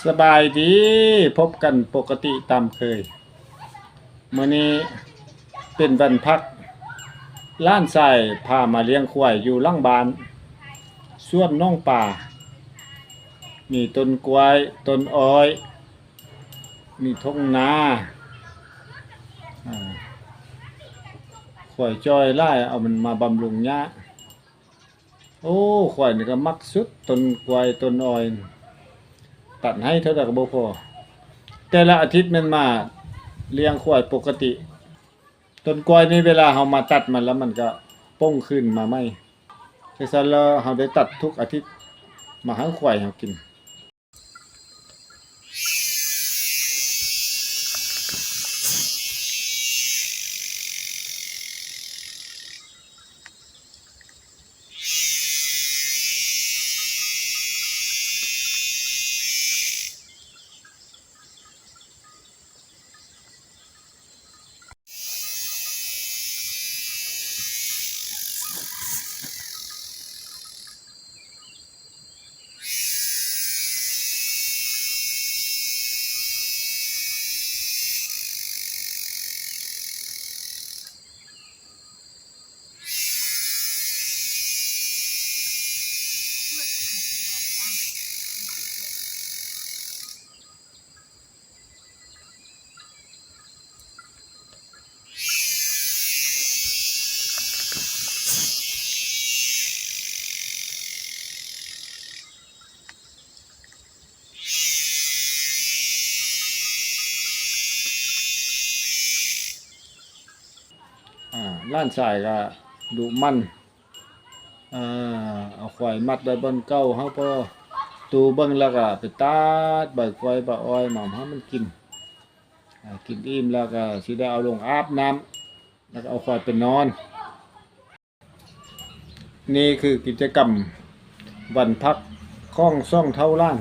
ສະບາຍດີ, ພົບກັນປົກກະຕິຕາມເຄີຍ. ມື້ນີ້ເປັນວັນພັກ, ຫຼານຊາຍພາມາລ້ຽງຄວາຍຢູ່ຫຼັງບ້ານ, ສວນໜອງປາ, ມີຕົ້ນກ້ວຍ, ຕົ້ນອ້ອຍ, ມີທົ່ງນາ, ອາ, ຄວາຍຈ່ອຍຫຼາຍ, ເອົາມັນມາບຳລຸງຫຍ້າ. ໂອ້ ຄວາຍນີ້ກໍມັກສຸດ, ຕົ້ນກ້ວຍ, ຕົ້ນອ້ອຍ, ຕັດໃຫ້ເທົ່າໃດກໍບໍ່ພໍ. ແຕ່ລະອາທິດແມ່ນມາລ້ຽງຄວາຍປົກກະຕິ. ຕົ້ນກ້ວຍນີ້ເວລາເຮົາມາຕັດມັນແລ້ວ ມັນກໍປົ່ງຄືນມາໃໝ່. ຈັ່ງຊັ້ນແລ້ວເຮົາໄດ້ຕັດທຸກອາທິດ ມາໃຫ້ຄວາຍເຮົາກິນ. ອາ ຫຼານຊາຍກໍດຸໝັ່ນ, ເອົາຄວາຍມັດໄວ້ບ່ອນເກົ່າ, ເຮົາພໍຕູເບິ່ງແລ້ວກໍໄປຕັດໃບກ້ວຍໃບອ້ອຍມາໃຫ້ມັນກິນ. ອາ ກິນອີ່ມແລ້ວກໍຊິໄດ້ເອົາລົງອາບນ້ຳ ແລ້ວກໍເອົາຄວາຍໄປນອນ. ນີ້ຄືກິດຈະກຳວັນພັກຂອງສອງເຖົ້າຫຼານ.